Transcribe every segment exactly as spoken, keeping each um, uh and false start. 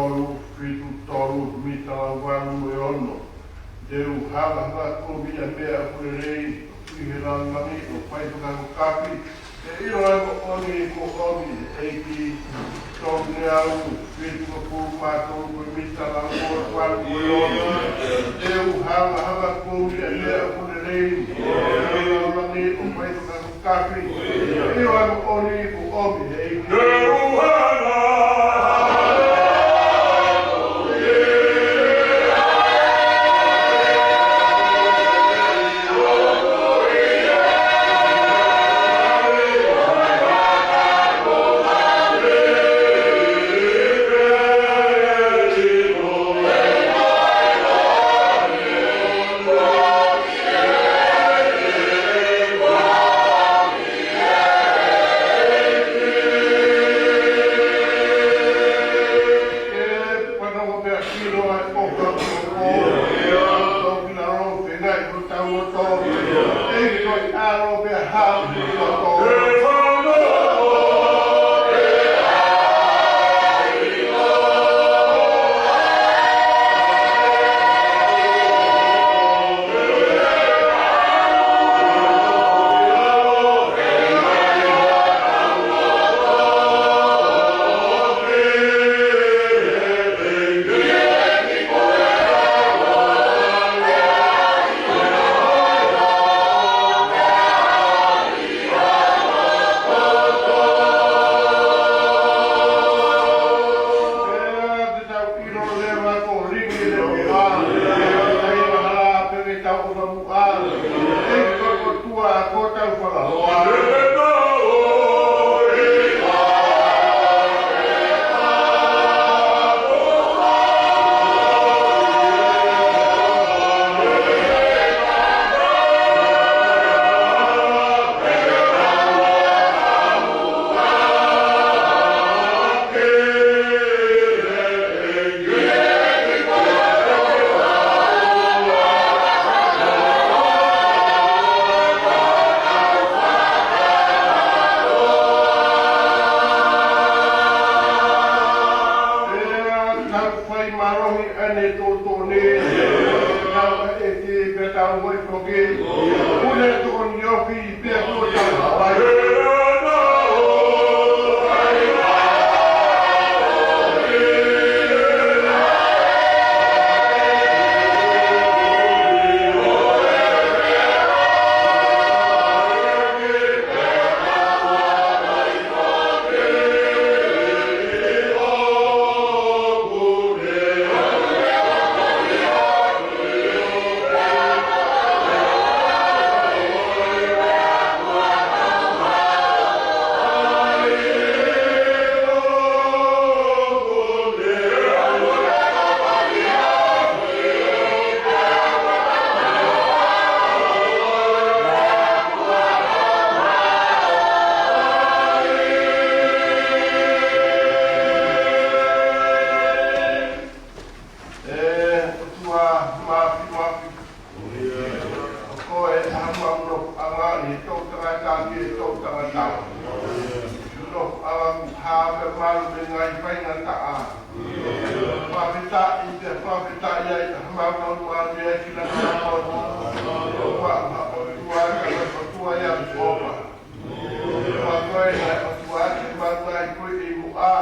tolu fitu tolu, mita valu mo e ono. Te u hanga hanga kovi ʻa e meʻa ʻoku lelei ʻi he langilangi ʻo fai fakakapi. ʻE ʻilo ʻa e moʻoni, moʻoni ʻEiki. Tolu ngeau fitu ko pulu mā tolu ko e mita valu mo e ono. Te u hanga hanga kovi ʻa e meʻa ʻoku lelei ʻi he langilangi ʻo fai fakakapi. Kapi. ʻIo, ʻa e moʻoni, moʻoni ʻEiki. Fai mālohi ʻa e tōtōne, tau ʻeke pea tau moʻi koke, ʻoku ne tokoni ʻofi pea kuo tau hawaii. ʻE ʻOtua Māfimafi, ko koe ʻa e maʻu nofoʻanga ʻi he toʻutangata ki he toʻutangata. Nofoʻanga kuo hā pea malu mei he ngaahi faingataʻa. Fakafetaʻi, te fakafetaʻi ai ʻa e maʻu nofoʻanga ʻi he kila nāmotu. ʻOtua, ʻOtua, ʻOtua ia Sihova. Ko koe naʻe ʻOtua ʻi he mamahi ko ē ʻi muʻa.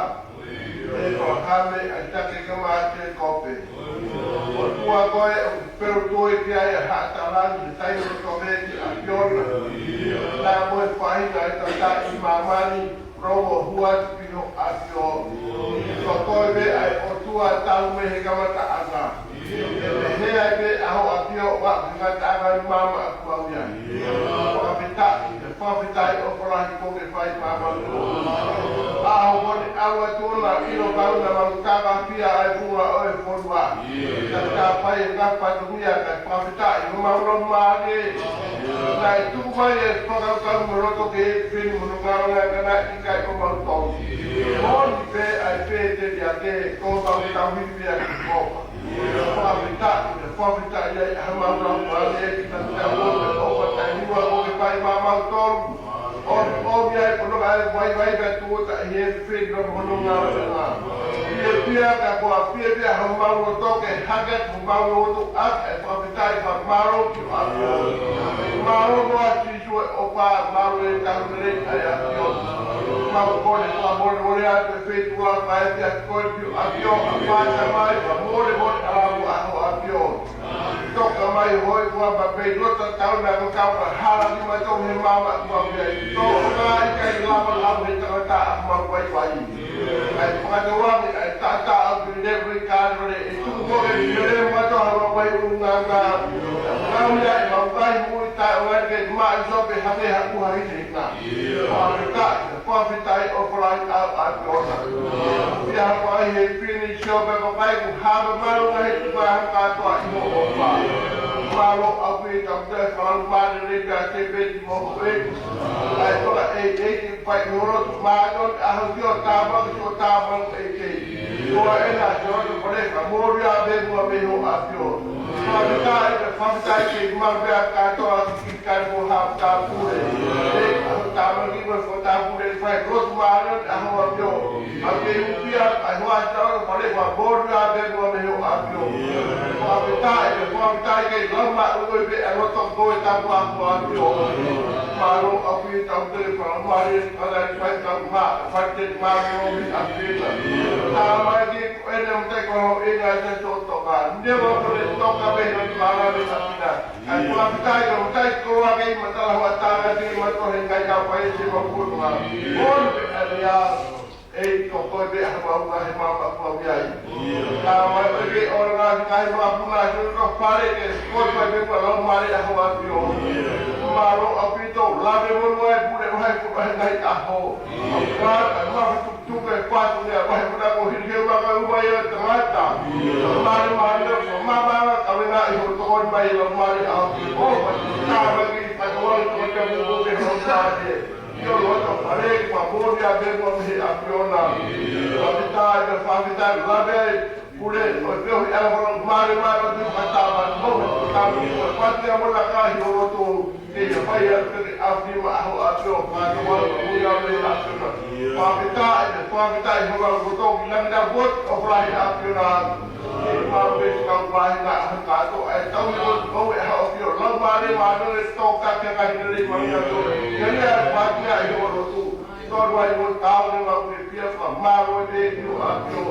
ʻE ko Hame ʻa e take kama ʻa Sēkope. ʻOtua ko ē ʻoku pelu toe ki ai ʻa Haʻa Talani he taimi ʻoku tō mai ki ʻApiona. Naʻa mo e faʻahinga ʻe tataʻi ʻi māmani, rongo hua atu ki ho ʻAfio. Ko koe pē ʻa e ʻOtua talu mei he kamataʻanga. ʻE pehē ai pē ʻa ho ʻAfio ʻo aʻu ki he ngataʻanga ʻi māmani ʻoku mau ʻi ai. Fakafetaʻi, fakafetaʻi ʻoku lahi kuo ke fai maʻamautolu. ʻA hoʻo ne ʻalu atu ʻo na ʻilo kau na mau kava pia ʻa e funga ʻo e fonua. Ka ka fai e ngaahi fatongia kae fakafetaʻi homau laumālie. Naʻe tuku mai e fakakaukau mo e loto ke feni mo hono ngaahi ngaahi ʻikai ko mautolu. Moʻoni pē ʻa e pēteliake ko mau tauhi pea ki Sihova. Fakafetaʻi, fakafetaʻi ai ʻa homau laumālie ki he tau o te ʻofa taʻehiva kuo ke fai maʻamautolu. ʻO ʻOmi ai pono ka e vaivai ka tuota ʻi he fefeino hono ngāue ngā. Fiefia ka ko e fiefia homau loto ke hake homau loto ʻaki e fakafetaʻi fakamālō ki he ʻAfiona. Mālō mo a Sīsū e ʻofa, mālō e kaunele ʻa e ʻAfiona. Mau kole fakamolemole atu e feituʻu laka e fia koe ki he ʻAfiona, ʻa Tamai, fakamolemole ʻa e ʻAfiona. Toka mai hoi kua ma pei lota tau na ko kau ka hala ni ma tau he mama kua mea i tō ka i kai lama lau he tangata a ma wai wai. Ai whakatauangi ai tata a ki lewe ka rore e tuku mo e ki le ma tau hama wai unga ka. Kau ia e mau kai mui tai o ai ke ma i so pe hame ha kuha i te ka. Fakafetaʻi, fakafetaʻi ʻofa lahi ʻa e ʻAfiona. Pea hapa ai he fini sio pe papai ku hapa malu na he tuka hapa katoa ʻi ho ʻofa. Mālō ʻAfio ʻi tautau e fakalau mālie lei pea te peti mo ko e. ʻAi toka e e te pai ʻi ho lotu mālie ʻa ho ki o tāmaki ki o tāmaki e te. Ko e na sio atu kore ka mōria me mua me ho ʻAfio. Fakafetaʻi, fakafetaʻi ke mau pea katoa ki Kai ko ha tāpule. E, ʻa ho tāmaki mo e fo tāpule fai lotu mālie ʻa ho ʻAfio. Mau ke upia, ʻa e hoa tau, fale fua mōria me mua me ho ʻAfio. Fakafetaʻi, fakafetaʻi ke lau ma ui pe ʻa loto ko e tapu a ho ʻAfio. Mālō ʻAfio tau te fala mālie, ʻa lai fai tau ma, fai te mālō mi ʻAfio. Tāmaki, ko e na mate ko ho e na te so toka. Newa ko le toka me na mālō mi ʻAfio. ʻAi, fakafetaʻi, fakafetaʻi ko ake i matala hoa tānga te i matohe kai ka pai se ma kuo toka. Ono pe area, e i ko koe pe a mau ka he mau ka kuo mi ai. Ka mai pe ke ora ngā ki kai mau puna se ko fare ke ko pai pe kua lau mare a hoa pio. Mālō ʻAfio, lave mo nua e pule mai ko pai ngai a ho. Ka, ka mau Tuku e patu lea, vahe puna ko hili ke maka uma ia tangata. Mare mare leo, so mama, ka wena i ho tokoni mai lau mare a. O, ma, ka wena i patu wale, ko te mu ko ke ho mare. Io, lo to pare, pa boni a be mo he ʻAfiona. Fakafetaʻi, fakafetaʻi, lave, pule, o te ohi ala mo mare mare, o te kata, ma, mo, ka, mo, patu ia mo la ka hi o lo to. Ke ia pai atu ke ke ʻafi ma aho ʻAfio, kātoa atu ka mui ʻa me ʻAfiona. Fakafetaʻi, fakafetaʻi, hanga ʻo koto ki langi na vot, ʻo falahi ʻAfiona. Ke mau pesi kau pahi na aho kātoa, ʻa e tau i vot, ʻo e aho ʻAfio, lau mare, mare, tō ka ke ka hina lei mami atu. Ke ia e pātia e ho lotu. Tonu ai mo tau ne mau ke pia fakamālō e te ki ho ʻAfio.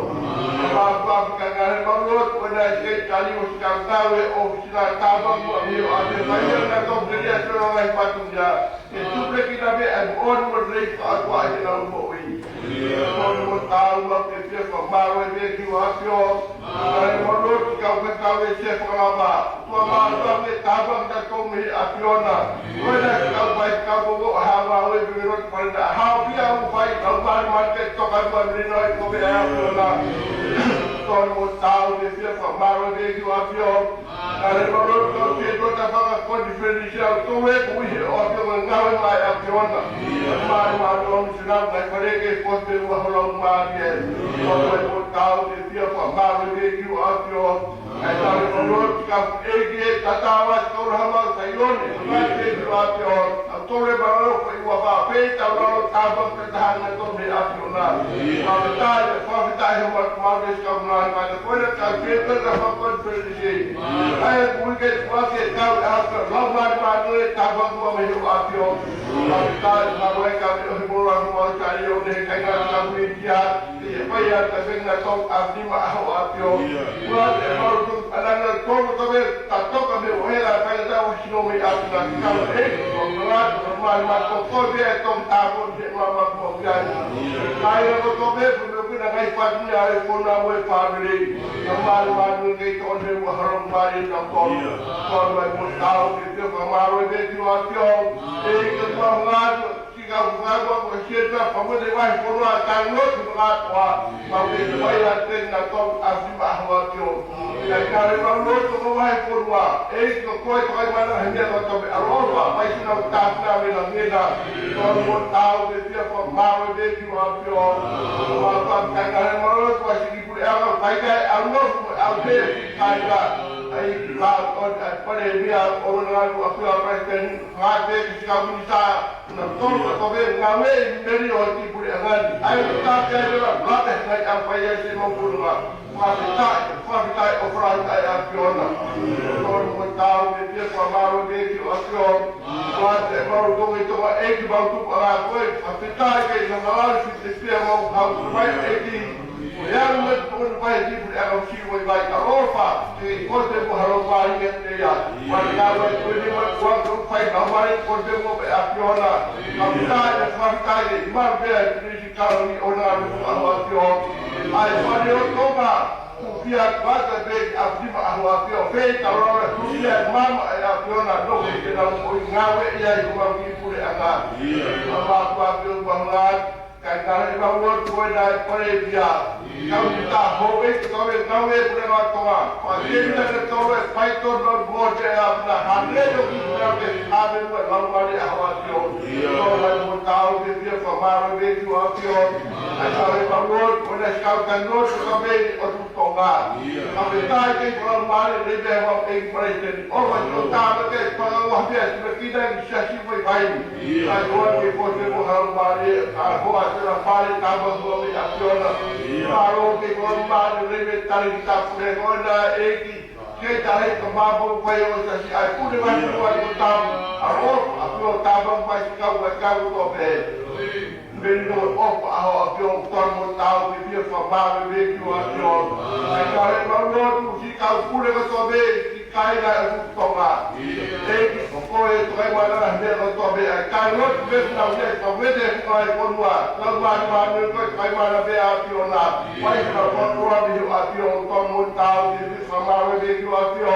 Mau ka fika ngare mau lotu, ʻo na i ke tali mo si kau kau e ʻofisi na tāmaki mo ʻAfio, ʻAfio, mai ia na tō ke ia tō na ngai patu ia. Ke tupe ki na me ai mo ʻoni mo lei ka atu ai ke na mo i. Tonu mo tau mau ke pia fakamālō e te ki ho ʻAfio. Ai mo lotu kau ke kau e se fakalava. Tua mātua me tāmaki na tō me ʻAfiona. Ko e na kau pai kau ko ko ha ma o e pē lotu pare na. Hao pia u pai kau mare mare ke toka tua mire na i ko me ʻAfiona. Tonu mo tau ke pia fakamālō e te ki ho ʻAfio. Ai mo lotu kau ke tua ta faka ko ni feni sia u tō e ko i he ʻAfio ngā ngāue mai ʻAfiona. Mare mare o mi sinau mai pare ke ko te ua holau mare. Tonu mo tau ke pia fakamālō e te ki ho ʻAfio. ʻAi tale ko lotu ka ʻeiki e tatawa si kau raha mau Saione, mai te ki ʻAfio, ʻa tole mararo ko i ua pā pē tau raro tāmaki ka taha na tō me ʻAfiona. Fakafetaʻi, fakafetaʻi he mau mau ke si kau mara mai te koe na ka ke te na fakon felisi. ʻAi e kui ke kua ke kau e ʻAfio, lau mari mari e tāmaki ua me he ʻAfio. Fakafetaʻi, mau e ka me o he mola mau Saione, kai na ka mui kia. Ia, pai atu ka fenga tau a nima aho ʻAfio. Ia. Ua te mau tu, ananga tonu ka me, ta toka me o hela, pai atu a sino me atu na ka e, ko ngā, ko mai ma ko ko te e tong ta ko te ma ma ko ia. Ia. Kai ko to me, ko me kuna ngai pa ni a e ko na mo e family. Ia. Ka mai ma ni ke to me ua haro mai na ko. Ia. Ko mai mo tau ke te ma ma ro ke ki ʻAfio. E ke ma ngā, Ki ka ua ko e sieta pa mo te vahe fonua tau lotu ma ka toa. Ma me te vai a te na tau a si ma hoa tio. Ia i kare ma lotu ko vahe fonua. E i ko koe toka i mana he mea ka tau me alofa. Pai si na uta na me na me na. Tau mo tau me pia pa ma me me ki ua pio. Ma pa kai kare ma lotu a si ki pule a ka pai kai a lotu a te kai ka. ʻEiki, ʻa e Palēmia, ʻo e ngaahi ʻafio ʻa Palesiteni, ngaahi pē ki he kau minisitā, na tolu ka tove ngāue ʻi he meli ʻo e kiʻi puleʻanga ni. ʻA ia ʻoku tau pehē ʻe la, la te ngai a fai ai se mau pulunga. Fakafetaʻi, fakafetaʻi ʻo fakafetaʻi ʻa e ʻAfiona. Tolu mo tau me pia fakamālō me ki ʻo ʻAfio. Fakafetaʻi mau tō me tō ʻEiki mau tupu ʻa koe. Fakafetaʻi ke na malala si te pia mau hau mai ʻEiki. Ko ia me tō na pai ki pule ʻa kau si vai vai ʻalofa. Ke ko te mo halo mai ia te ia. Mai ka vai ko ni mai kua ko fai ka mai ko te mo pe ʻAfiona. Fakafetaʻi, fakafetaʻi, mau pea Kalauni ʻo na ʻAho ʻAfio. ʻA e fale ʻo Tonga, ʻoku fia kuata pē ki ʻAfio, ʻAho ʻAfio, pē i tau lau e hū ia e mama e ʻAfiona, no ke na mo i ngāue ia i Tonga ki puleʻanga. ʻA ma kua pio ma ngā, kai kare ma ua tue na e Palēmia. Kau ni ta ho e ki tau e ngāue puleʻanga Tonga. Kua te na ke tau e pai tonu mo te a na hane no ki na ke hane mo e lau mare ʻAho ʻAfio. Tau lai mo tau te pia fakamālō me ki ʻo ʻAfio. ʻA e kau e mau ʻo, ʻo na sikau ka no, so ka mei ʻo tu Tonga. Ka me tai ke kau mare, le me hau e ki Palesiteni. ʻO mai tō tāna ke panga ua pia, si me ki na ki siasi mai vai. ʻA e hoa ke ko te mo hau mare, ʻa e hoa te la pare, ka ma hua me ʻAfiona. Mālō ke kau mare, le me tali ki tapu le, ko na ʻEiki. Ke tau hei ka māpō pai ʻo ta si ai pune mai ʻo ai ʻo tau. ʻAlo, ʻAfio tau mai si kau mai kau tō pē. Meni ʻo ʻofa ʻAho ʻAfio tonu mo tau ke pia fakamālō me ki ʻo ʻAfio. Ai ka he mau lotu si kau pune ko tō pē si kai na e Tonga. ʻEiki ko koe tokai mana na me ko tō pē ai kai lotu me na me ka me te kai konua. Kau mani mani ko kai mana me ʻAfiona. Pai ka ko koe mi ʻo ʻAfio tonu mo tau ke Fakamālō ki ʻo ʻAfio.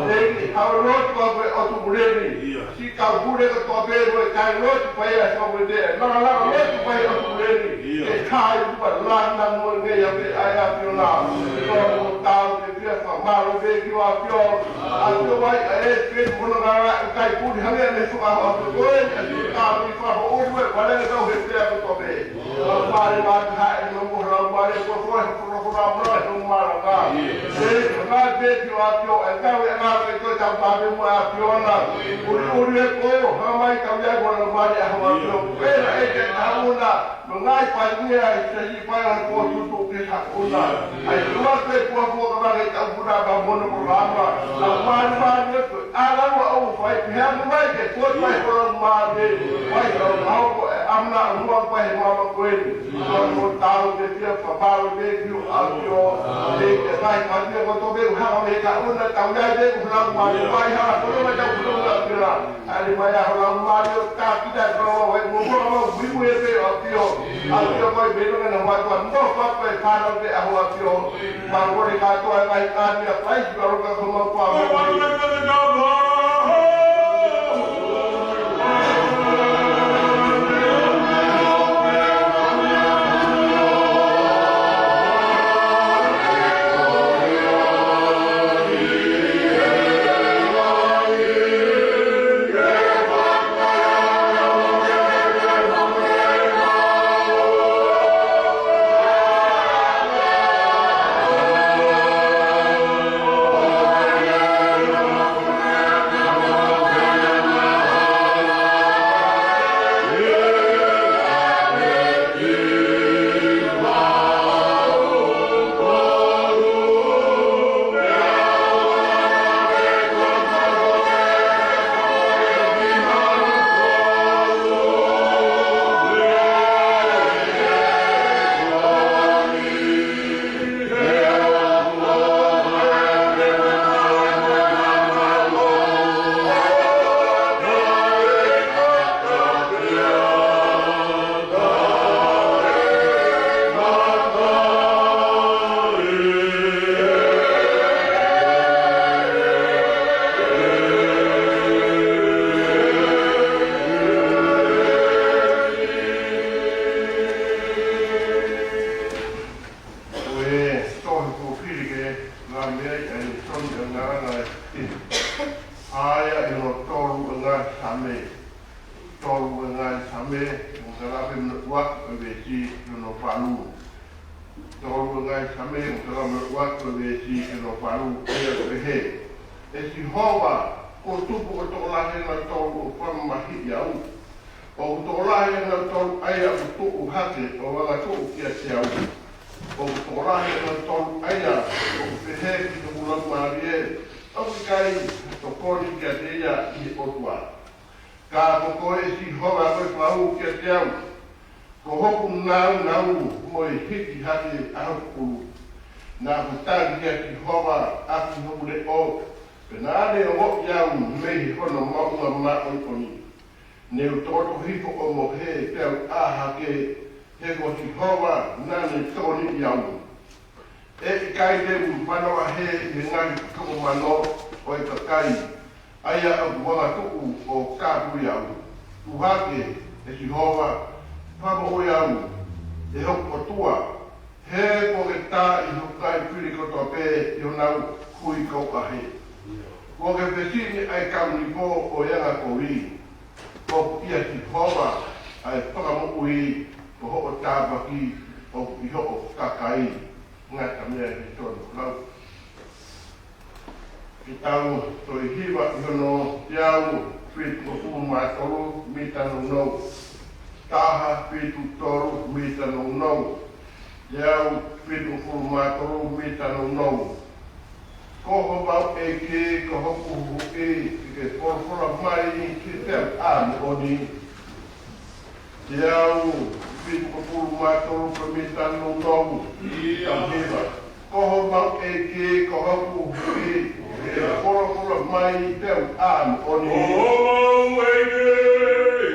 ʻEiki, hau lotu ʻa koe ʻOtu Puleni. Si kau pule ka tō pē mo e kai lotu pai ʻa Samuele. Langa langa lotu pai ʻOtu Puleni. E kai upa lana mo e ngei a pē ʻa e ʻAfiona. Tō mo tau ke pia fakamālō ki ʻo ʻAfio. ʻAfio mai ʻa e pē mo na ngara ʻa e kai puli hangē me fuka ho ʻAfio koe. ʻAfio ka mi fa ho ʻoru e pale ka tau he pē ʻa koe tō pē. Mare mare hae no mo lau mare ko ko ko lau mare no mare ka. E ka pē ki ʻo ʻAfio e kau e ngā ke ko tau mare mo ʻAfiona. Uri uri e ko ha mai ka ia ko lau mare ʻAho ʻAfio. Pera e ke tauna. No ngai pai ni ai se i pai o ko tutu ke tauna. Ai ua ke kua kua ka mare tau puna ka mono ko lama. Lau mare mare ko Ala ua o fai pehē mai ke ko mai ko ma de mai ko hau ko e amna mua ko e mama ko e. Ko ko tau te pia fakamālō me ki ʻo ʻAfio. E ke mai ka pia ko tō me hanga me ka una tau ia de ko lau ma de mai hanga ko ma tau ko la pira. Ale mai a lau ma de o ta ki da ko e mo mo mo ui ui e pe ʻAfio. ʻAfio mai me no na mai ko mo pa pe pa na pe ʻAho ʻAfio. Mangoli kātoa e ngaahi kāni ʻa Kalaisi, ʻa loka ko mau kua mau. Ko e tohi ko Pilike, ngā meʻa ʻi ai e tonu e ngā ngā e. ʻA ia ʻi hono tolu e ngaahi Same. Tolu e ngaahi Same, mo talape mo ua ko e veesi ki hono valu. Tolu e ngaahi Same, mo talape mo ua ko e veesi ki hono valu, ʻa ia ko e hē. ʻE Sihova, kuo tupu ʻo tokolahi ʻa kinautolu ʻoku fakamamahiʻi au. ʻOku tokolahi ʻa kinautolu ʻa ia ʻoku tuʻu hake ʻo angatuʻu kiate au. ʻOku tokolahi ʻa kinautolu ʻa ia ʻoku pehē ki hoku laumālie, ʻoku ʻikai ha tokoni kiate ia ʻi he ʻOtua. Ka ko koe, Sihova, ko e fakahū kiate au, ko hoku nāunau mo e hiki hake ʻa hoku ʻulu. Naʻa ku tali kia Sihova ʻaki hoku leʻo, pea naʻa ne ongoʻi au mei hono maʻunga māʻoniʻoni. Ne u tokoto hifo ʻo mohe, pea u ʻā hake, he ko Sihova naʻa ne tokoniʻi au. ʻE ʻikai te u mano ʻahe ʻi he ngaahi toko mano ʻo e kakai, ʻa ia ʻoku angatuʻu ʻo kāpui au. Tuʻu hake, ʻe Sihova, fakamoʻui au, ʻe hoku ʻOtua, he kuo ke tā ʻi hoku ngaahi fili kotoa pē ʻi honau hui kau ʻahe. Kuo ke fesini ʻa e kau nipo ʻo e anga kovi. ʻOku ʻia Sihova ʻa e fakamoʻui, ko hoʻo tāpuaki ʻoku ʻi hoʻo kakai. Ngata meʻa ki tonu lau. Ke tau toe hiva ʻi hono teau fitungofulu mā tolu, mita nounou. Taha fitu tolu, mita nounou. Teau fitungofulu mā tolu, mita nounou. Ko homau ʻEiki, ko hoku Huhuʻi, ke ke folofola mai ki he feʻauʻa moʻoni. Teau fitungofulu mā tolu, mita nounou. Tau hiva. Ko homau ʻEiki, ko hoku Huhuʻi, ke ke folofola mai ki he feʻauʻa moʻoni. Ko homau ʻEiki,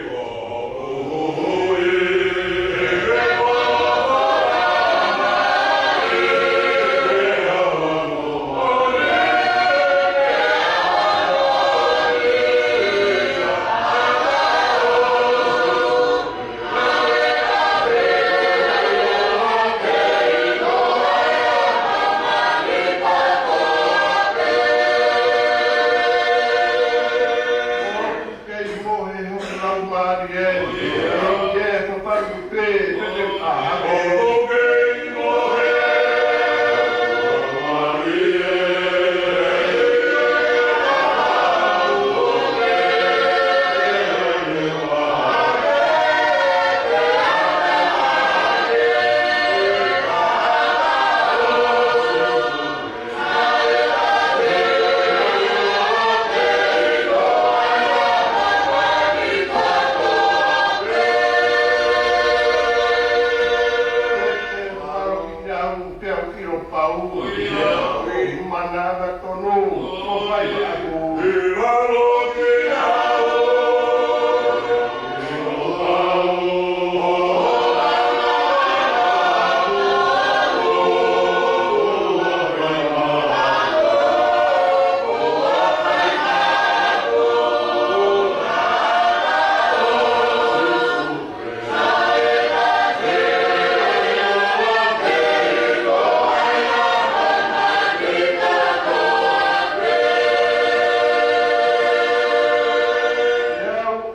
ko hoku Huhuʻi, ke ke folofola mai ki he feʻauʻa moʻoni. Kei mohe hoku laumālie, ʻio, ke fakapaʻu pē, pē te u ʻā hake.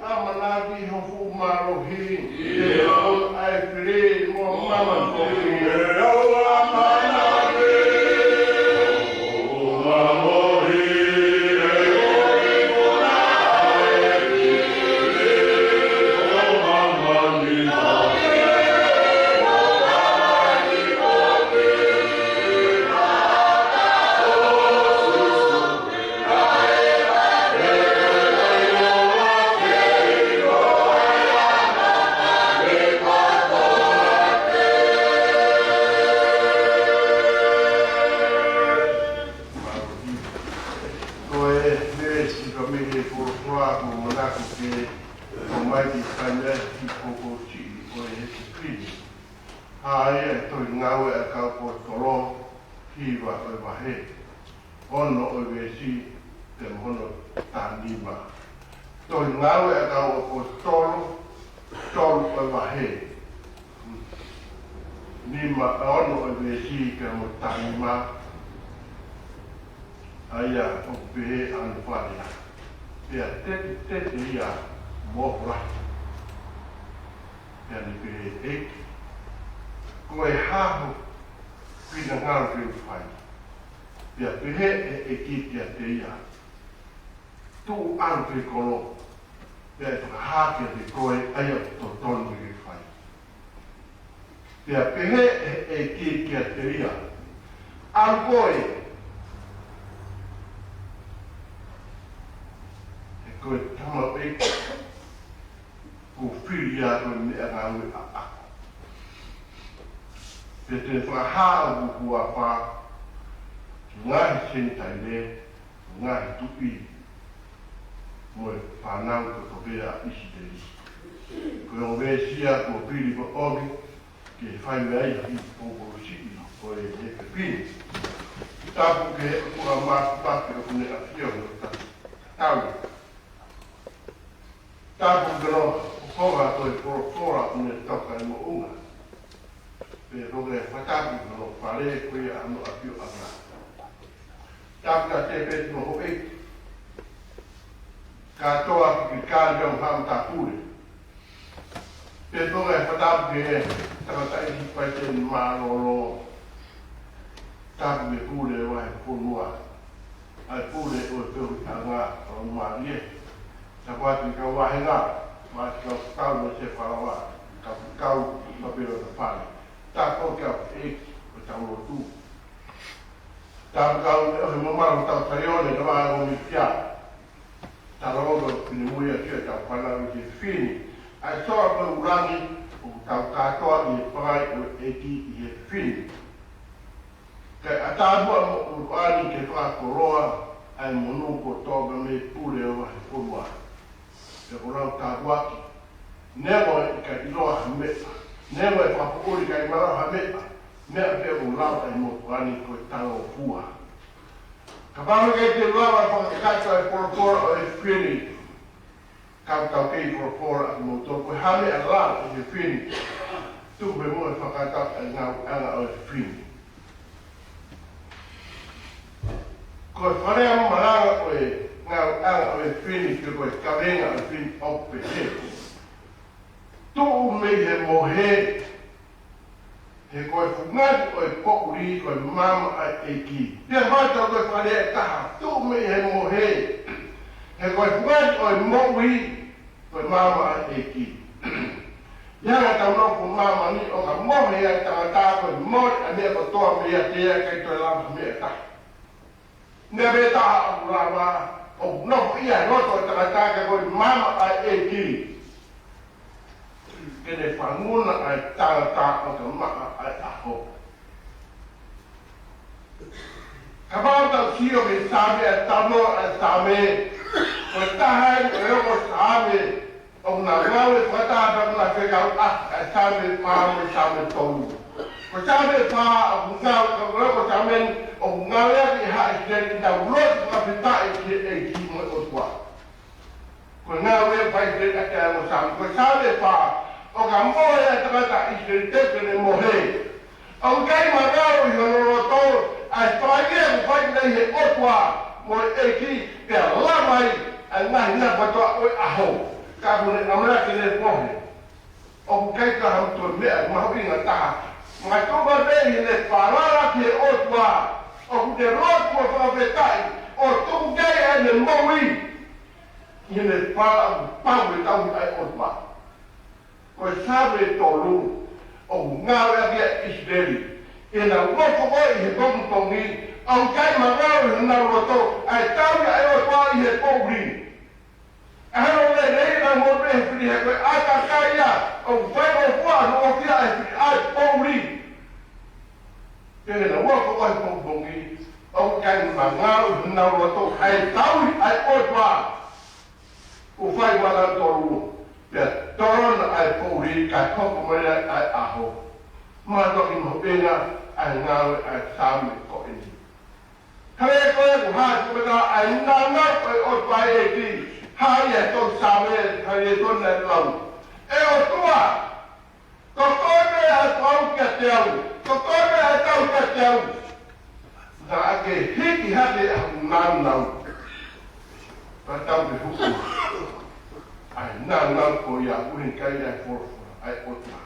ʻAmanaki ho fuʻu mālohi, ʻio, ʻa e fili mo māmani kofi. ʻAmanaki ho fuʻu mālohi, Ko e veesi ka mei he folofola ʻoku ou manako ke ʻomai ki he taimi ni, ki he pōpoaki ʻo e efiafi ni. ʻA ia ʻe Tohi Ngāue ʻa e Kau ʻAposetolo, hiva ʻo e vahe. Ono ʻo e veesi, pea mo hono taha nima. Tohi Ngāue ʻa e Kau ʻAposetolo, tolu ʻo e vahe. Nima, ono ʻo e veesi, pea mo taha nima. ʻA ia ʻoku pehē ʻa hono fakalea. Pea tete, tete ia mo lahi. Pea ne pehē, ʻEiki, ko e hā ho finangalo ke u fai? Pea pehē ʻe he ʻEiki kiate ia, tuʻu ʻalu ki he kolo, pea ʻe fakahā kiate koe ʻa ia ʻoku totonu ke ke fai. Pea pehē ʻe he ʻEiki kiate ia, ʻalu koe, he ko e tamaioʻeiki kuo fili ʻa e meʻangāue ʻaʻaku. Pea te u fakahā hoku huafa ki he ngaahi Senitaile, ngaahi tuʻi, mo e fānau kotoa pē ʻa ʻIsileli. Ko e ongo veesi ia kuo pili ko ʻomi ke fai mei ai ʻi he poupou siʻi ko e hepepini. Tapu ki he ʻOtua Māfimafi ʻoku ne ʻafio ʻi hotau tau. Tapu ki hono houngaʻia ko e folofola ʻoku ne toka ʻi moʻunga. Pea ko e fakatapu ki hono fale ko ia ʻa hono ʻafioʻanga. Tapu ki he tēpeti mo e houʻeiki kātoa, ki he kāinga mo e haʻa matāpule. Pea ko e fakatapu ki he tangataʻeiki faiteni mālōlō. Tapu ki he pule ʻo e vahefonua, ʻa e pule ʻo e feohiʻanga ʻo mālie. Tapu atu ki he kau vāhenga, mo e kau kau mo e sefalava, kau kau mo e pelo tafale. Tapu ki he kau ʻeiki ʻo e tau lotu. Tapu kau ʻohake mo e mamalu ʻo e tau Saione, ka vahe ʻo Misia. Tala ʻo e finemui ʻa e tau fānau ʻi he efiafi ni. ʻA e soa mo e ʻuluaki ʻo e tau kātoa ʻi he pangai ʻo e ʻEiki ʻi he efiafi ni. Kae ʻatā muʻa mo ʻuluaki ke fakakoloa ʻa e monū kotoa mei he pule ʻo e vahefonua. Pea ko e lau tāpuaki. Neongo ʻikai ʻiloa ha meʻa. Neongo e fakapoʻuli ʻikai malava ha meʻa. Meʻa pē ʻoku lau ai mo ʻuluaki ko e talangofua. Kapau ʻe ʻikai te u lava ʻo fakakakato e folofola ʻo e efiafi ni, ka u taukei folofola ʻa kimoutolu, ko e hā e meʻa ʻe lava ʻi he efiafi ni? Tuku pē muʻa e fakatapu ʻa e ngāueʻanga ʻo e efiafi ni. Ko e faleʻanga malanga ʻo e ngāueʻanga ʻo e efiafi ni, pe ko e kaveinga ʻo e efiafi ni ʻoku pehē: Tuʻu mei he mohe, he ko e fungani ʻo e poʻuli ko e maama ʻa e ʻEiki. Pea fai atu ko e faleʻanga ʻe taha, tuʻu mei he mohe, he ko e fungani ʻo e moʻui ko e maama ʻa e ʻEiki. ʻI he anga ʻetau nofo ʻi māmani, ʻo ka mohe ʻa e tangata, ko e mole ʻa e meʻa kotoa meiate ia, ʻikai toe lava ha meʻa ʻe taha. Meʻa pē taha ʻoku lava ʻo nofo ʻi he loto ʻo e tangata ka ko e maama ʻa e ʻEiki. Ke ne fanguna ʻa e tangata ʻo ka maʻa ʻa e ʻaho. Kapau te tau sio ki he Saame ʻa e tano ʻa e Saame, ko e taha eni ʻo e ongo Saame ʻoku na ngāue fakataha pea ʻoku na fekauʻaki, ʻa e Saame fā mo e Saame tolu. Ko e Saame fā ʻoku ngāue, ko e ongo Saame ʻoku ngāueʻaki ʻe he haʻa ʻIsileli ʻi heʻenau lotu fakafetaʻi ki he ʻEiki mo e ʻOtua. Ko e ngāue ʻa e faifekau ʻa e ongo Saame. Ko e Saame fā, ʻo ka mohe ʻa e tangata ʻIsileli, te ke ne mohe. ʻOku ʻikai mangalo ʻi hono loto ʻa e fai ʻoku fai mei he ʻOtua mo e ʻEiki, pea lava ai ʻa e ngaahi meʻa kotoa ʻo e ʻaho. Ka ʻoku ne ʻamanaki ke ne mohe. ʻOku ʻikai ko ha toe meʻa mahuʻinga taha. Makatuʻunga pē ʻi heʻene falala ki he ʻOtua, ʻoku ne lotu ʻo fakafetaʻi, ʻo tuku ki ai ʻene moʻui ʻi heʻene falala ʻoku pau ke tauhi ʻa e ʻOtua. Ko e Saame tolu, ʻoku ngāueʻaki ʻa ʻIsileli ʻi heʻenau nofo ko ē ʻi he pongipongi, ʻoku ʻikai mangalo ʻi honau loto ʻa e tauhi ʻa e ʻOtua ʻi he poʻuli. ʻA hono lelei ʻenau moʻui he fili, he ko e ʻātakai ia ʻoku faingofua hono ʻohake ʻe he fili ʻa e poʻuli. Pea ʻi heʻenau nofo ko ē he pongipongi, ʻoku ʻikai mangalo ʻi honau loto ʻa e tauhi ʻa e ʻOtua. ʻOku fai ʻe nautolu, pea tolona ʻa e poʻuli kae hoko mai ai ʻa e ʻaho. Mātuʻaki mahuʻinga ʻa e ngāue ʻa e Saame ko eni. Ka ʻi he ko e ʻuhinga ko e meʻa ʻa e nāunau ʻo e ʻOtua ʻa e ʻEiki, hā ia ʻa e tohi Saame, hā ia ʻa e tohi naʻe lau: ʻE ʻOtua, ko koe pē ʻa e tauhi kiate au, ko koe pē ʻa e tauhi kiate au. Naʻa ke hiki hake ʻa hoku nāunau. Ka tau ke hoko ʻa e nāunau ko ia ʻuhinga ki he folofola ʻa e ʻOtua.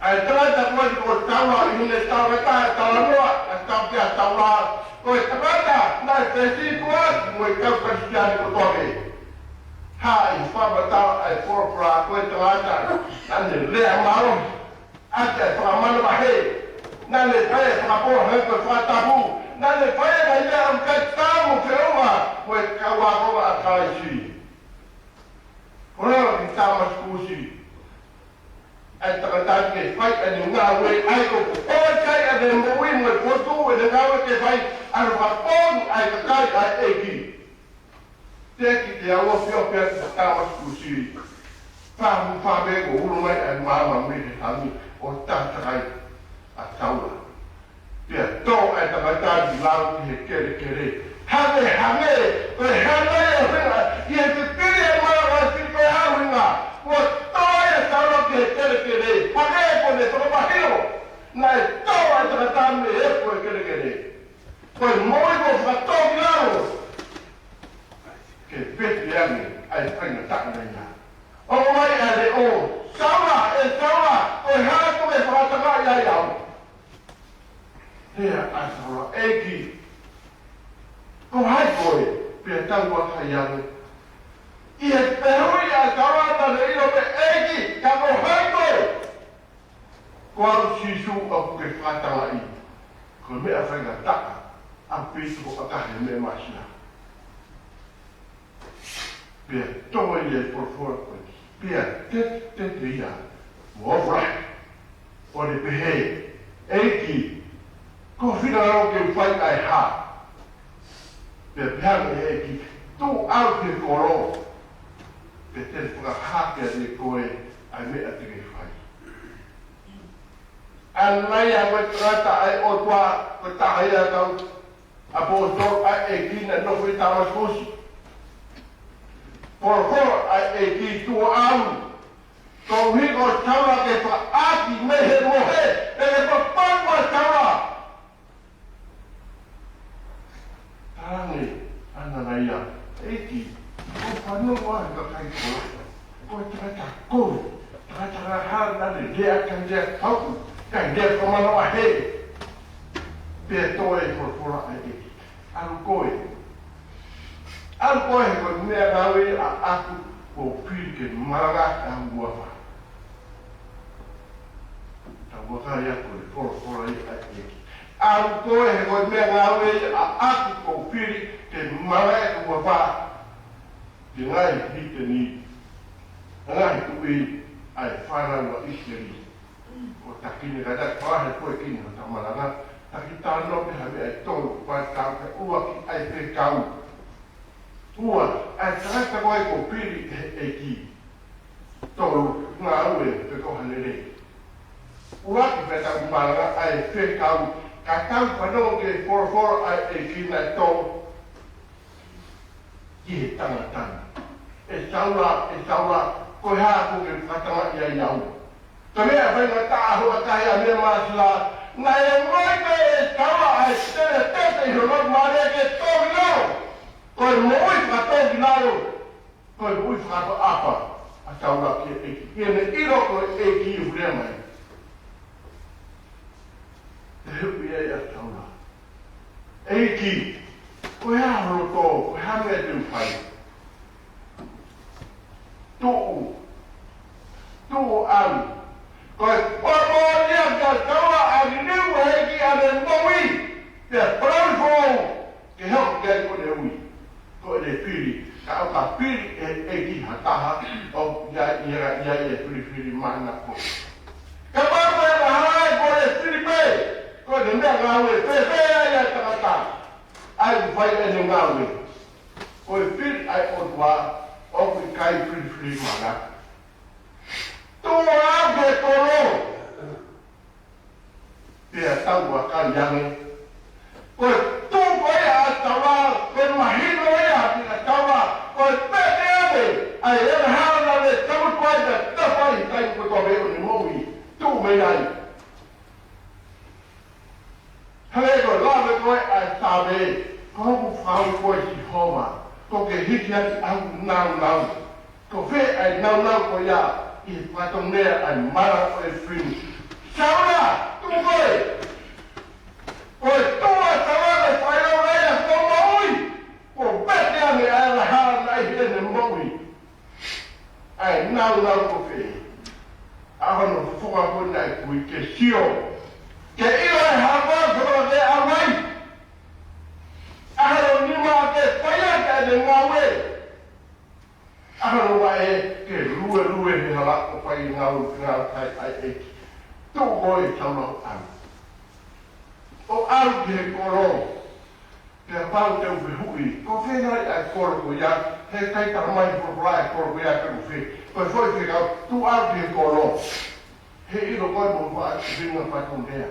ʻA e tangata ko eni ko Saula, ʻi heʻene talangataʻa e talanoa ʻa Saula kia Saula, ko e tangata naʻe fesitua mo e kau Kalisitiane kotoa pē. Haʻi fakamatala ʻa e folofola ko e tangata naʻa ne lea mālohi ʻaki e fakamanavahē, naʻa ne fai e fakapō hangē ko e fakatapu, naʻa ne fai e ngaahi meʻa ʻoku ʻikai taau mo e feʻunga mo e kau ākonga ʻa Kalaisi. Ko e lava ki Tāmasikusi ʻa e tangata ke fai ʻene ngāue, ʻa ia ko e pō ʻikai ʻene moʻui mo e potu ʻene ngāue ke fai, ʻa e fakapō ʻa e kakai ʻa e ʻEiki. Teʻeki te u ʻofiʻofi atu ki Tāmasikusi. Fāmili fāmili ko ulu mai ʻa e maama mei he langi ʻo tatakai ʻa Saula. Pea tō ʻa e tangata ʻi lalo ki he kelekele. Hangē, hangē, ko e hangē ʻa e ʻuhinga, ʻi he fifili ʻa e maama ʻa e fili ko e hā e ʻuhinga. Kuo tō ʻa Saula ki he kelekele. Hangē ko ʻene fakamahino naʻe tō ʻa e tangata mei he efu ʻo e kelekele. Ko e moʻui kuo fakatō ki lalo. Ke pehē ange ʻa e faingataʻa naʻe ʻi ai. ʻOmai ʻa e leʻo, Saula, ʻe Saula, ko e hā ʻoku ke fakatangaʻi ai au? Lea ʻa Saula, ʻEiki, ko hai koe? Pea tau vakai ange. ʻI he fehuʻi ʻa Saula naʻe ʻilo pē ʻEiki, ka ko hai koe? Ko au Sīsū ʻoku ke fakatangaʻi. Ko e meʻa faingataʻa ʻaupito ʻa e kakai he meʻa māsila. Pea tō ia ʻi he folofola ko ē. Pea te, te, te ia mo ofra. ʻO ne pehē, ʻEiki, ko fina lau ke fai ʻa e hā? Pea pehē ange ʻe he ʻEiki, tuʻu ʻalu ki he kolo. Pea te ne fakahā kiate koe ʻa e meʻa te ke fai. ʻAnanaia, ko e tangata ʻa e ʻOtua, ko e taha ia ʻa e kau ʻaposetolo ʻa e ʻEiki naʻe nofo ʻi Tāmasikusi. Folofola ʻa e ʻEiki, tuʻu ʻalu. Koeʻuhi ko Saula ke fakaʻaki mei he mohe, ʻe ke papau ʻa Saula. Talaange ʻe ʻAnanaia, ʻEiki, ʻoku fanongo ʻa e kakai ko ē. Ko e tangata kovi, tangata ngahau naʻa ne lea ʻikai lea fakaʻuku, ʻikai lea fakamanavahē. Pea toe folofola ʻa e ʻEiki, ʻalu koe. ʻAlu koe he ko e meʻangāue ʻaʻaku kuo u fili ke malanga ʻaki ʻa e huafa. Tau vakai atu e folofola ia ʻa e ʻEiki. ʻAlu koe he ko e meʻangāue ʻaʻaku kuo u fili ke malanga ʻaki ʻa e huafa. Ki he ngaahi hīteni, ngaahi tuʻi ʻa e fānau ʻa ʻIsileli. Ko e takiekina kātaki fakahe ko e kini hota malanga, taki talanoa pē ha meʻa ʻe tolu, fai tau ke ua ki ai pē kau. Ua, ʻa e tangata ko ē kuo fili ʻe he ʻEiki. Tolu, ngāue pe ko ha lelei. Ua ki pē tau malanga ʻa e fekau, ka tau fanongo ki he folofola ʻa e ʻEiki naʻe tō ki he tangata ni. ʻE Saula, ʻe Saula, ko e hā ʻoku ke fakatangaʻi ai au? Ka meʻa faingataʻa hoʻatā ia meʻa māsila, naʻe ʻomai pē ʻe Saula ʻa e tele tete ʻi hono mare ke tō ki lalo. Ko e moʻui fakatō ki lalo. Ko e moʻui fakaʻapaʻapa ʻa Saula ki he ʻEiki. ʻI heʻene ʻilo ko e ʻEiki ʻoku lea mai. Te huʻi ai ʻa Saula. ʻEiki, ko e hā ho loto, ko e hā meʻa te u fai? Tuʻu. Tuʻu ʻalu. Ko e pōpoaki ʻa Saula ʻa e liliu ʻa e ʻEiki ʻa ʻene moʻui. Pea palauli foʻou. Ke hoko ki ai ko ʻene ui. Ko ʻene fili. Ka ʻoka fili ʻe he ʻEiki ha taha, ʻoku ʻi ai, ʻi ai, ʻi ai e filifili mana ko. Ka pau ko e mahalo ko ʻene fili pē, ko ʻene meʻangāue fēfē ai ʻa e tangata. ʻA ia ʻoku fai ʻene ngāue. Ko e fili ʻa e ʻOtua, ʻoku ʻikai filifili mana. Tuʻu ā ki he kolo. Pea tau vakai ange. Ko e tuʻu ko ia ʻa Saula, ko e mahino ia ʻa Saula, ko e pehē ange, ʻa e ʻena hala le tau ko ia, ka fai tai ko tō me ʻo ne moʻui, tuʻu mei ai. Hale ko e lave ko ē ʻa e Sāme, ko hoku fau ko e Sihova, ko ke hiki atu ʻa e naunau. Ko fē ʻa e naunau ko ia ʻi he fatongia ʻa e mala ʻo e fili. Saula, tuʻu koe. Ko e tuʻa Saula ʻe fai ʻo ʻai ʻa hono moʻui. Kuo pehē ange ʻa e laha naʻe ʻi heʻene moʻui. ʻA e naunau ko fē? ʻA hono fofonga ko ē naʻe kui ke sio. Ke ʻilo ʻe Hakoa ko e ʻa mai. ʻA hono nima ke fai ʻaki ʻene ngāue. ʻA hono vaʻe ke luelue he hala ʻo fai ngāue, ngāue ʻa e ʻEiki. Tuʻu koe Saula ʻo ʻalu. ʻO ʻalu ki he kolo. Pea pau te u fehuʻi, ko fē nai ʻa e kolo ko ia, he ʻikai tala mai folofola ʻa e kolo ko ia pe ko fē, ko e foʻi fekau, tuʻu ʻalu ki he kolo. He ʻilo ko e mo faʻa tuhinga fatongia.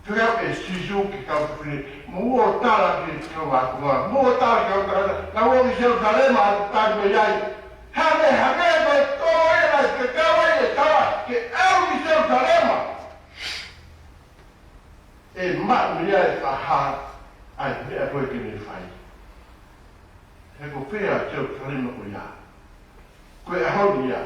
Fekau ʻe Sīsū ki he kau fefine, mou ō ʻo tala ki he kau ākonga, mou ō ʻo tala ki he kau tangata, naʻa ku ō ki Selusalema ʻo tali mei ai. Hangē, hangē ko e kolo ia naʻe fekau ai ʻe Saula ke ʻalu ki Selusalema. ʻE maʻu ia ʻe Saula ʻa e meʻa ko ē ke ne fai. He ko fē ʻa Selusalema ko ia? Ko e ʻaho ni ia.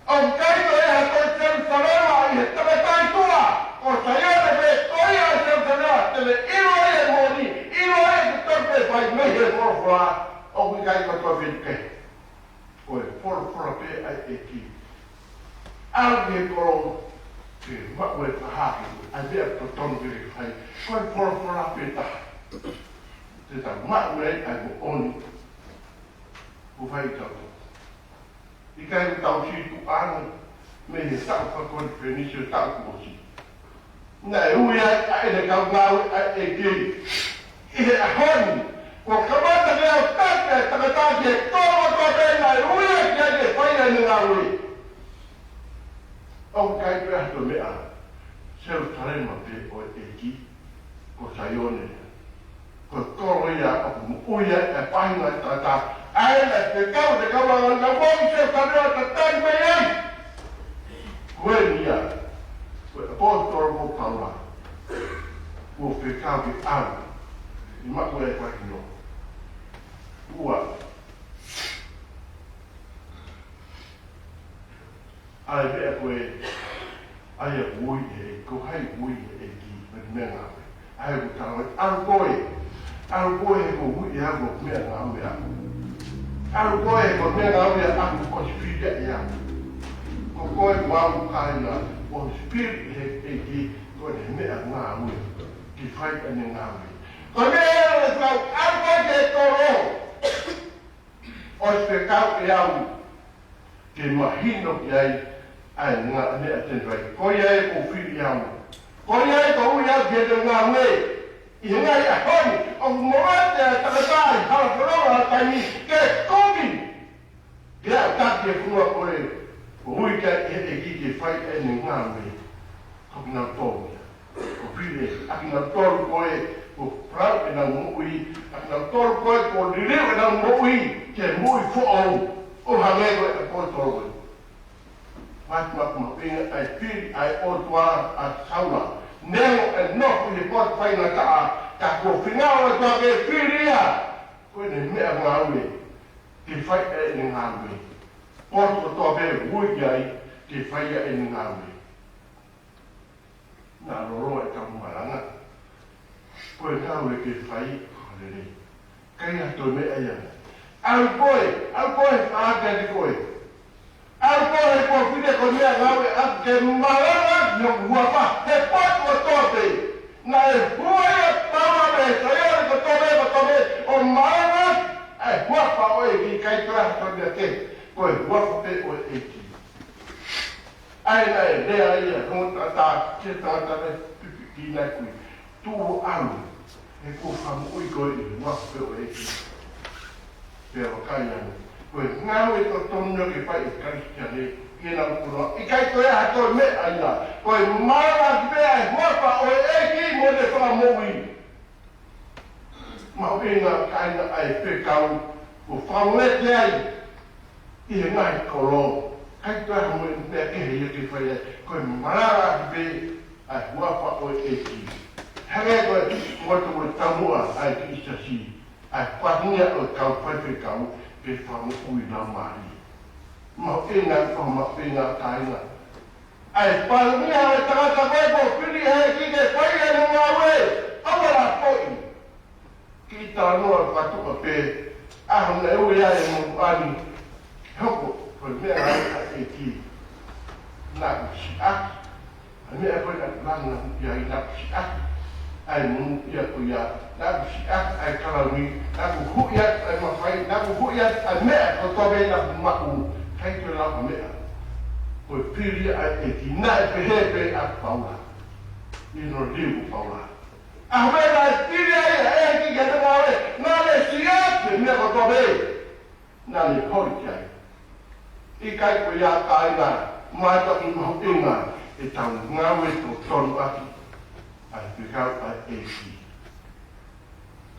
ʻOku ʻikai toe ʻi ai ha toe Selusalema ʻi he tangata ʻi tuʻa. Ko Saione pē ko ia ʻa Selusalema, te ne ʻilo ai e moʻoni, ʻilo ai e totonu pē fai mei he folofola. ʻOku ʻikai ko e toe fē ke Ko e folofola pē ʻa e ʻEiki. ʻAlu ki he kolo ke maʻu e taha ʻa e meʻa totonu ke fai. Ko e folofola pē taha. Te ta maʻu ai ʻa e moʻoni. Ko fai tau. ʻIkai ke tau sītuʻa ange mei he taʻu fakakonifelenisi ʻo e taʻu kuo ʻosi. Naʻe ui ai ʻa ʻene kau ngāue ʻa e ʻEiki. ʻI he ʻaho ni, kuo kamata ke aʻutaki ʻa e tangata ki he kolo kotoa pē naʻe ui ai ke fai ʻene ngāue. ʻOku ʻikai pē ha toe meʻa, Selusalema pē ʻo e ʻEiki, ko Saione. Ko e kolo ia ʻoku moʻui ai e faʻahinga ʻo e tangata. ʻA ia naʻe fekau ʻe he kau ākonga ke ō ki Selusalema ʻo tali mei ai. Ko eni ia, ko e ʻaposetolo ko Paula, kuo fekau ke ʻalu, ʻi maʻu e faʻahinga. Ua. ʻA e meʻa ko ē, ʻa ia ʻoku ui ʻe he, ko hai ʻoku ui ʻe he ʻEiki, mo e meʻangāue. ʻA ia ʻoku tala mai, ʻalu koe, ʻalu koe he ʻoku ui ʻe au ko e meʻangāue ʻaʻaku. ʻAlu koe he ko e meʻangāue ʻaʻaku ʻosi fili ʻe au. Ko koe mo au kāinga, ʻosi fili ʻe he ʻEiki, ko ʻene meʻangāue, ke fai ʻene ngāue. Ko e meʻa ʻe fekau, ʻalu koe ki he kolo. ʻOsi fekau ʻe au ke mahino ki ai ʻa e ngaahi meʻa te ne fai. Ko ia ʻoku ou fili au. Ko ia ʻoku ou ui au ki heʻene ngāue. ʻI he ngaahi ʻaho ni, ʻoku moʻua ʻa e tangata ʻi he hala fononga ʻo e taimi ke kumi. Ke aʻutaki e fonua ko ē, kuo ui ki ai ʻe he ʻEiki ke fai ʻene ngāue. Ko kinautolu ia. Ko e fili ʻa kinautolu ko ē, kuo folau ʻenau moʻui, ʻa kinautolu ko ē, kuo liliu ʻenau moʻui, ke moʻui foʻou, ʻo hangē ko e ʻaposetolo ko ē. Matu matu mahuʻinga ʻa e fili ʻa e ʻOtua ʻa Saula. Neongo ʻene nofo ʻi he potu faingataʻa, ka kuo feinga ʻa e ʻOtua ke fili ia, ko ʻene meʻangāue, ke fai ʻene ngāue. Potu kotoa pē ʻoku ui ki ai, ke fai ʻene ngāue. Naʻa loloa e kau malanga. Ko e ngāue ke fai, ko e lelei. ʻIkai ha toe meʻa ia. ʻAlu koe, ʻalu koe, ʻa ke ati koe. ʻAlu koe he kuo fili ko e meʻangāue ʻaʻaku ke malanga ʻi hoku huafa, he potu kotoa pē. Naʻe hua ia Paula mei he Saione kotoa pē, kotoa pē, ʻo malanga ʻa e huafa ʻo e ʻEiki, ʻikai toe ha toe meʻa kehe, ko e huafa pē ʻo e ʻEiki. ʻA ia naʻe lea ia, hono tangata, ki he tangata naʻe pipiki naʻe kui. Tuʻu ʻo ʻalu, he kuo fakamoʻui koe ʻi he huafa pē ʻo e ʻEiki. Pea vakai ange, ko e ngāue totonu ke fai ʻe he Kalisitiane, ke nau koloa. ʻIkai toe ʻi ai ha toe meʻa ia. Ko e malanga pē ʻa e huafa ʻo e ʻEiki mo ʻene fakamoʻui. Mahuʻinga kāinga ʻa e fekau, kuo fakalete ai ʻi he ngaahi kolo. ʻIkai toe ʻi ai ha toe meʻa kehe ia ke fai ai. Ko e malanga pē ʻa e huafa ʻo e ʻEiki. Hangē ko e moto mo e taumuʻa ʻa e kiʻi siasi, ʻa e fatongia ʻo e kau faifekau ke fakamoʻui laumālie. Mahuʻinga, ko e mahuʻinga kāinga. ʻA e palani ʻa e tangata ko ē kuo fili ʻe he ʻEiki ke fai ʻene ngāue, ʻoua lā poʻi. Kiʻi talanoa fakatuʻa pē, ʻaho naʻe ui ai e motuʻa ni, hoko ko e meʻa ʻa e ʻEiki. Naʻa ku siʻaki ʻa e meʻa ko ē naʻa ku langa ʻi ai, naʻa ku siʻaki ʻa e monūʻia ko ia, naʻa ku siʻaki ʻa e kalauni, naʻa ku huʻi atu ʻa e mafai, naʻa ku huʻi atu ʻa e meʻa kotoa pē naʻa ku maʻu, ʻikai toe lava ha meʻa. Ko e fili ʻa e ʻEiki, naʻe pehē pē ʻa Paula. ʻI hono liliu ʻo Paula. ʻA e meʻa naʻe fili ai ʻa e ʻEiki ke ne ngāue, naʻa ne siʻaki e meʻa kotoa pē. Naʻa ne holi ki ai. ʻIkai ko ia kāinga, mātuʻaki mahuʻinga ʻetau ngāue totonu ʻaki ʻa e fekau ʻa e ʻEiki.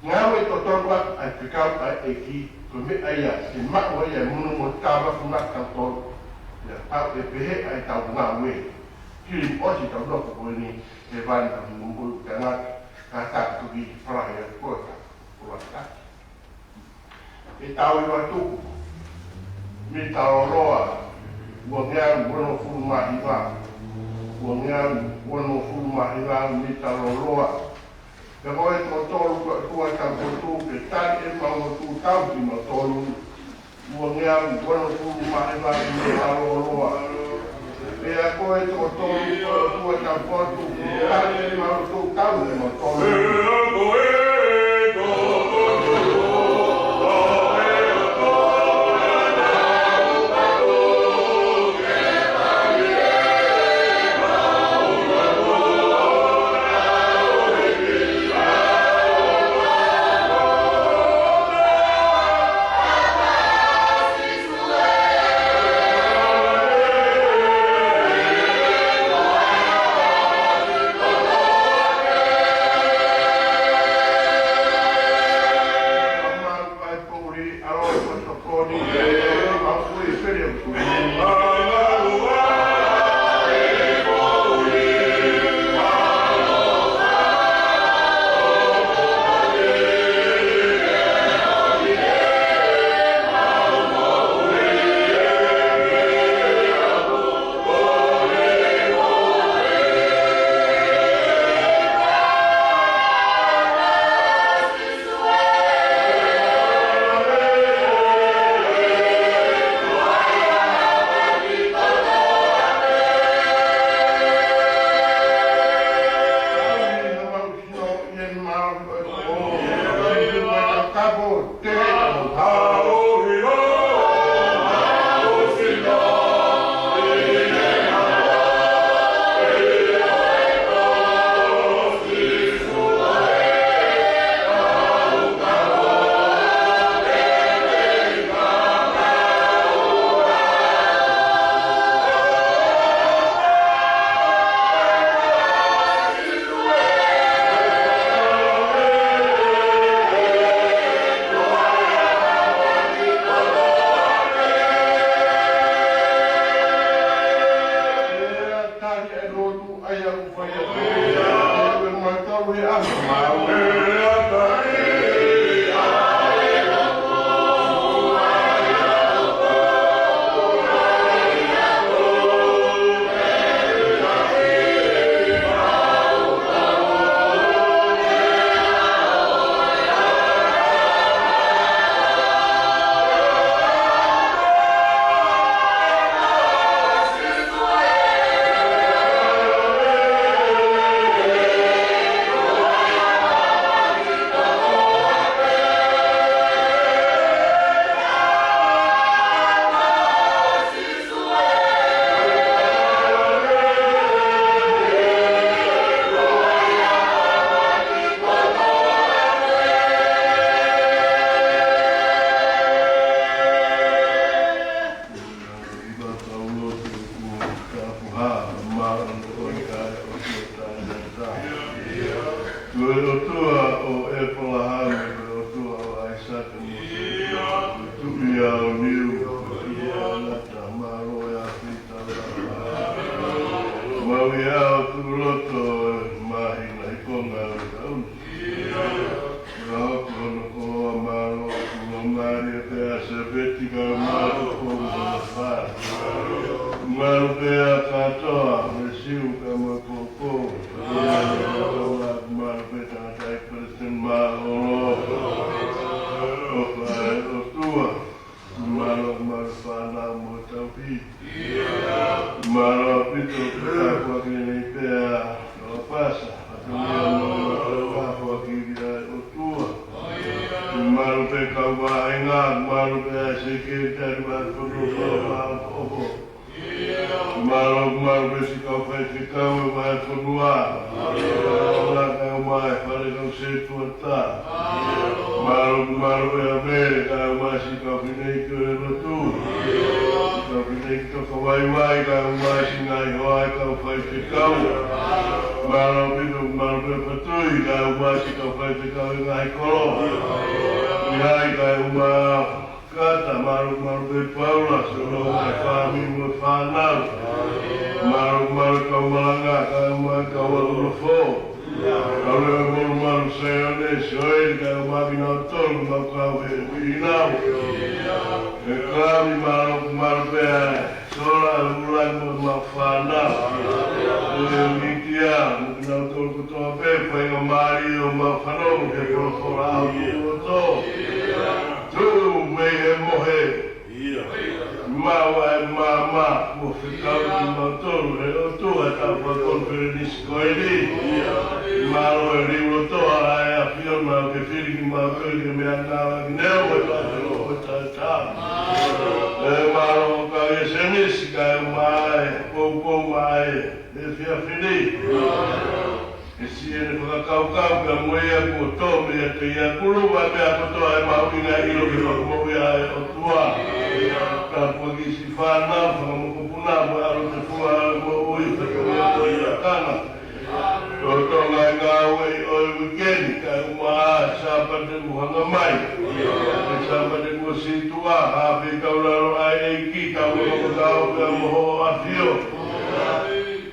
Ngāue totonu ʻaki ʻa e fekau ʻa e ʻEiki, ko e meʻa ia ʻe maʻu ai ʻa e munu mo e tāmateʻi maʻatautolu. ʻIo, pau ʻe pehē ʻa ʻetau ngāue. Hili ʻosi ʻetau nofo ko eni, he vani ka mumui tangata, ka taku tuki falahi ʻa e kota, kota. ʻE tau ʻi Vatuku, mita lōloa, ua ngeau onongofulu mā hiva, ua ngeau onongofulu mā hiva mita lōloa. Pea ko e toko tolu ko e ʻOtua taupotu, ke tali ʻemau lotu tauhi mautolu, ua ngeau onongofulu mā hiva mita lōloa. Pea ko e toko tolu ko e ʻOtua taupotu, ke tali ʻemau lotu tauhi mautolu. Ko e ʻOtua ʻo ʻĒpalahame, ko e ʻOtua ʻo ʻAisake mo Sēkope, ko e Tuʻi ʻa Niu, ko e Tuʻi ʻa Lata, mālō e ʻafio ʻi taulanga. Maui ʻa e tuʻu loto, māhina ʻi konga ʻo e taʻu ni. Ka hoko hono koloa mālō, kuo mālie pē ʻa Sēpeti kae ʻumaʻā ko hono fā. Mālō pē ʻa kātoa, Palesiteni Māʻolunga, ʻofa ʻa e ʻOtua. Mālō, mālō fānau mo tauhi. Mālō ʻaupito ki he tāpuaki lelei pea ʻo e pasa. Mālō, mālō tāpuaki ʻa e ʻOtua. Mālō pē kau vāhenga, mālō pē ʻa e sekelitali vahefonua, mālō, mālō, mālō pē siʻi kau faifekau ʻo e vahefonua. Mālō, mālō kau mai fale kau setuata. Mālō, mālō pē ʻa Mele kau mai siʻi kau fineʻeiki ʻo e lotu. Siʻi kau fineʻeiki tokavaivai kau mai siʻi ngaahi hoa ʻo e kau faifekau. Mālō ʻaupito, mālō pē Fatui kau mai siʻi kau faifekau ʻi he ngaahi kolo. ʻI ai kau mai Kata, mālō, mālō pē Paula, siʻono ngaahi fāmili mo e fānau. Mālō, mālō kau malanga, kau mai kau ʻalu nofo. Kau lele molumalu Saione, Sioeli, kau mai kinautolu, mau kau he ʻuhinau. ʻE Kalami, mālō, mālō pē ʻa e sola, ʻulai mo mau fānau. ʻE Mitia, mo kinautolu kotoa pē, faingamālie ʻo mau fanongo ki he folofola ʻa e ʻOtua. Tuʻu mei he mohe. Maʻu ʻa e maama, mo fekau kimautolu he ʻOtua ʻi he taʻu faka-konifelenisi ko eni. Mālō e liulotoa ʻa e ʻAfiona ke fili kimautolu ki he meʻangāue ki he ʻEiki mo e taʻataʻa. ʻE mālō ka e senisi kae ʻumaʻā e poupou mai e efiafi ni. ʻE siʻene fakakaukau pea mo ia kuo tō meiate ia, kulupu ʻa e meʻa kotoa ʻe mahuʻinga ʻi loto ki he fakamoʻui ʻa e ʻOtua. Tāpuakiʻi siʻi fānau, fakamokopuna, mo e ʻaloʻofa ʻo e moʻui, fakamoʻui ʻa e tangata. Lolotonga e ngāue ʻo e uike ni, kae ʻumaʻā e Sāpate kuo hanga mai. ʻE Sāpate kuo situʻa, ʻa e fekau lalo ʻa e ʻEiki, tau ʻofa pea mo hoʻo ʻAfio.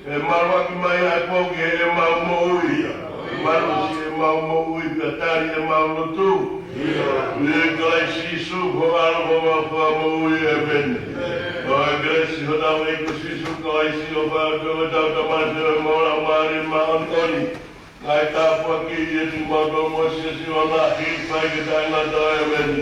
ʻE maluʻaki mai ʻa e pō ki heʻemau moʻui. Malu siʻemau moʻui pea tali ʻemau lotu. ʻI he huafa ʻo Kalaisi Sīsū ko e ʻAlo mo homau Fakamoʻui, ʻēmeni. Ko e kelesi ʻa hotau ʻEiki ko Sīsū Kalaisi, ʻofa ʻa e ʻOtua ko e Tamai, feohi mo e Laumālie Māʻoniʻoni, ngaahi tāpuaki ʻiate kimautolu mo e siasi ʻoʻona, ke fai ki he taʻengata, ʻēmeni.